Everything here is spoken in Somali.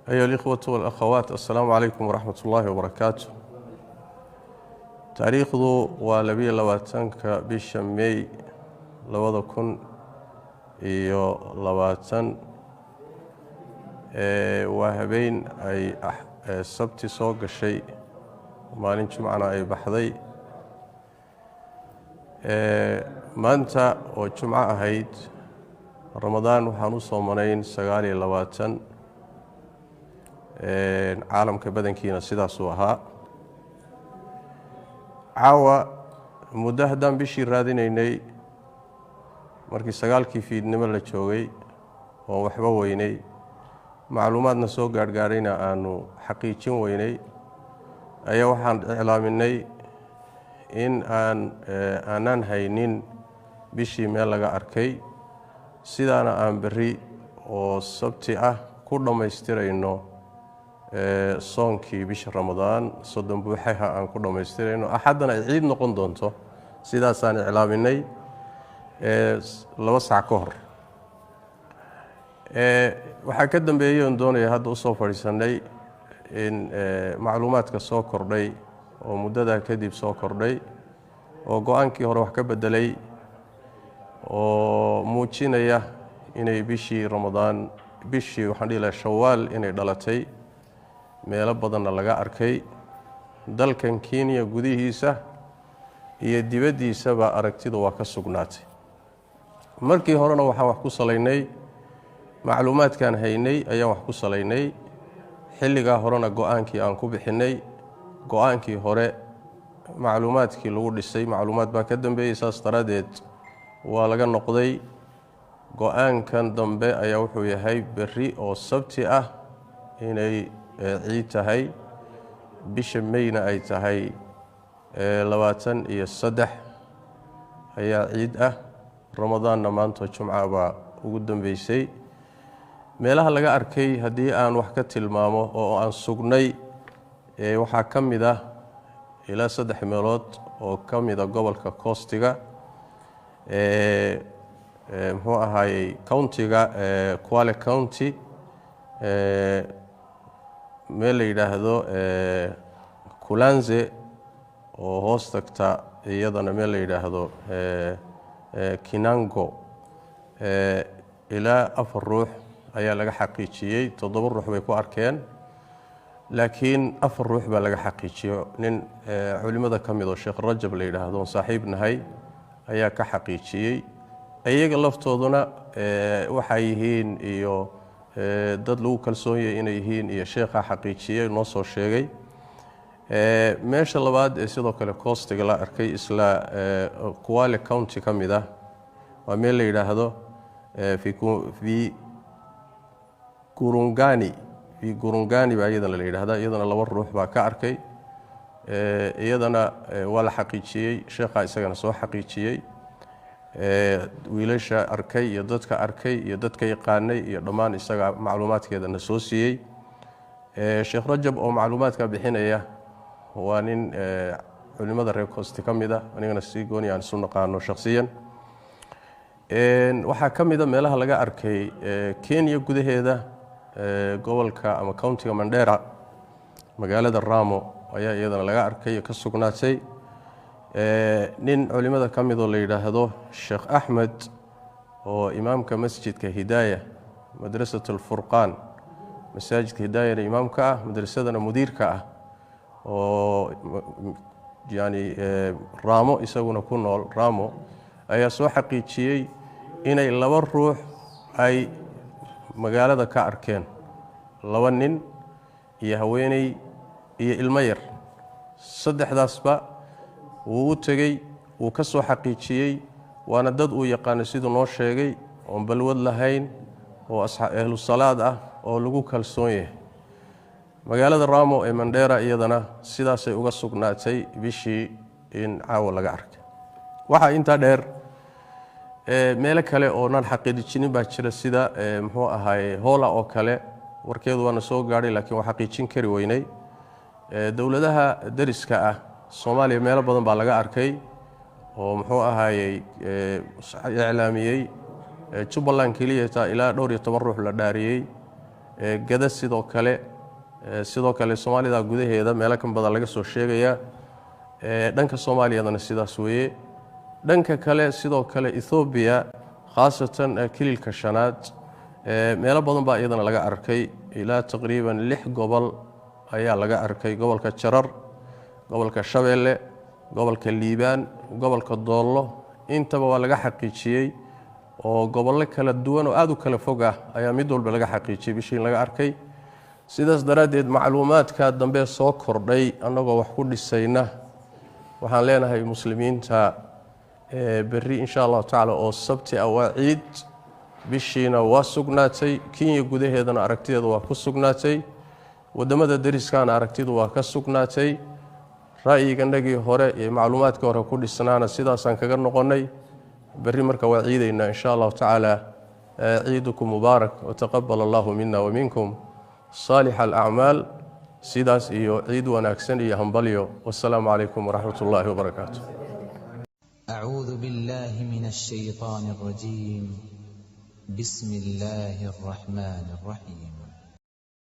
أيها الإخوة والأخوات، السلام عليكم ورحمة الله وبركاته. Taariikhdu waa 22-ka bisha May 2020. Waa habeen ay Sabti soo gashay, maalin Jumcana ay baxday. Maanta oo Jumco ahayd, Ramadaan waxaan u soomanayn 29. Caalamka badankiina sidaasuu ahaa. Caawa muddo haddaan bishii raadinaynay, markii 9-kii fiidnimo la joogay oon waxba weynay, macluumaadna soo gaarhgaadhayna aanu xaqiijin weynay, ayaa waxaan iclaaminay in aan aanaan haynin bishii meel laga arkay, sidaana aan berri oo Sabti ah ku dhammaystirayno soonkii bisha Ramadaan, 30 buuxaha aan ku dhammaystirayno, Axaddana ay ciid noqon doonto. Sidaasaan iclaaminay 2 sac ka hor. Waxaa ka dambeeyey oon doonaya hadda usoo fadhiisanay in macluumaadka soo kordhay oo muddadaa kadib soo kordhay oo go-aankii hore wax ka bedelay oo muujinaya inay bishii Ramadaan, bishii waxaan dhihi lahaa Shawaal, inay dhalatay, meelo badanna laga arkay dalkan Kenya gudihiisa iyo dibaddiisaba. Aragtidu waa ka sugnaatay. Markii horena waxaan wax ku salaynay macluumaadkaan haynay ayaan wax ku salaynay. Xilligaa horena go-aankii aan ku bixinnay, go-aankii hore macluumaadkii lagu dhisay, macluumaad baa ka dambeeyey, saas daraaddeed waa laga noqday. Go-aankan dambe ayaa wuxuu yahay berri oo Sabti ah inay ciid tahay, bisha Meyna ay tahay 23 ayaa ciid ah, Ramadaanna maanta Jumca baa ugu dambeysay. Meelaha laga arkay haddii aan wax ka tilmaamo oo aan sugnay, waxaa ka mid ah ilaa 3 meelood oo ka mida gobolka Coastiga, muxuu ahaayey, countyga Kwale County, meel la yidhaahdo Kulanze oo hoos tagta iyadana meel la yidhaahdo Kinango. Ilaa 4 ruux ayaa laga xaqiijiyey. 7 ruux bay ku arkeen, laakiin 4 ruux baa laga xaqiijiyo. Nin culimada ka mid oo Sheekh Rajab la yidhaahdo oon saaxiib nahay ayaa ka xaqiijiyey. Iyaga laftooduna waxay yihiin iyo dad lagu kalsoon yahay inay yihiin iyo sheekhaa xaqiijiyey, noo soo sheegay. Meesha labaad ee sidoo kale Coastiga la arkay, isla Kwale County ka mid ah, waa meel la yidhaahdo Fi Gurungani. Fi Gurungani baa iyadana la yidhahdaa. Iyadana 2 ruux baa ka arkay. Iyadana waa la xaqiijiyey, sheekhaa isagana soo xaqiijiyey. Wiilasha arkay iyo dadka arkay iyo dadka yaqaanay iyo dhammaan isaga macluumaadkeedana soo siiyey. Sheekh Rajab oo macluumaadka bixinaya waa nin culimada reer Coasti ka mid ah, anigana si gooni aan isu naqaano shakhsiyan. Waxaa ka mid a meelaha laga arkay Kenya gudaheeda, gobolka ama countyga Mandera, magaalada Ramo ayaa iyadana laga arkay oo ka sugnaatay. Nin culimada ka midoo la yidhaahdo Sheekh Axmed oo imaamka masjidka Hidaaya, Madrasat Alfurqaan, masaajidka Hidaayana imaamka ah, madrasadana mudiirka ah, oo yani Raamo isaguna ku nool Raamo, ayaa soo xaqiijiyey inay 2 ruux ay magaalada ka arkeen, 2 nin iyo haweeney iyo ilmo yar. Saddexdaasba wuu u tegey, wuu ka soo xaqiijiyey, waana dad uu yaqaano siduu noo sheegay, oon balwad lahayn oo ahlu salaad ah oo lagu kalsoon yahay. Magaalada Ramo ee Mandheera iyadana sidaasay uga sugnaatay bishii in caawa laga arkay. Waxaa intaa dheer, meelo kale oonan xaqiijinin baa jira, sida muxuu ahaaye, Hoola oo kale. Warkeedu waana soo gaadhay, laakiin waa xaqiijin kari weynay. Dowladaha dariska ah Soomaaliya meelo badan baa laga arkay oo muxuu ahaayey iclaamiyey. Jubbaland keliya taa ilaa dhowr iyo toban ruux la dhaariyey. Gada sidoo kale, sidoo kale Soomaalida gudaheeda meelo kan badan laga soo sheegayaa. Dhanka Soomaaliyadana sidaas weeye. Dhanka kale sidoo kale Ethoobiya, khaasatan kililka shanaad, meelo badan baa iyadana laga arkay. Ilaa taqriiban 6 gobol ayaa laga arkay: gobolka Jarar, gobolka Shabeelle, gobolka Liibaan, gobolka Doollo. Intaba waa laga xaqiijiyey oo gobollo kala duwan oo aada u kala fog ah ayaa mid walba laga xaqiijiyey bishii in laga arkay. Sidaas daraaddeed macluumaadka dambe soo kordhay annagoo wax ku dhisayna, waxaan leenahay muslimiinta, berri insha Allahu tacaala oo Sabti ah waa ciid. Bishiina waa sugnaatay. Kenya gudaheedana aragtideeda waa ku sugnaatay, waddamada dariskaana aragtidu waa ka sugnaatay. Ra'yiganagii hore iyo macluumaadka hore ku dhisnaana sidaasaan kaga noqonnay. Berri marka waa ciidaynaa insha Allahu tacaala. Ciidukum mubaarak, wataqabal allahu mina wa minkum saalix alacmaal. Sidaas iyo ciid wanaagsan iyo hambalyo. Wasalaamu calaykum waraxmat ullaahi wabarakaatu. أعوذ بالله من الشيطان الرجيم. بسم الله الرحمن الرحيم.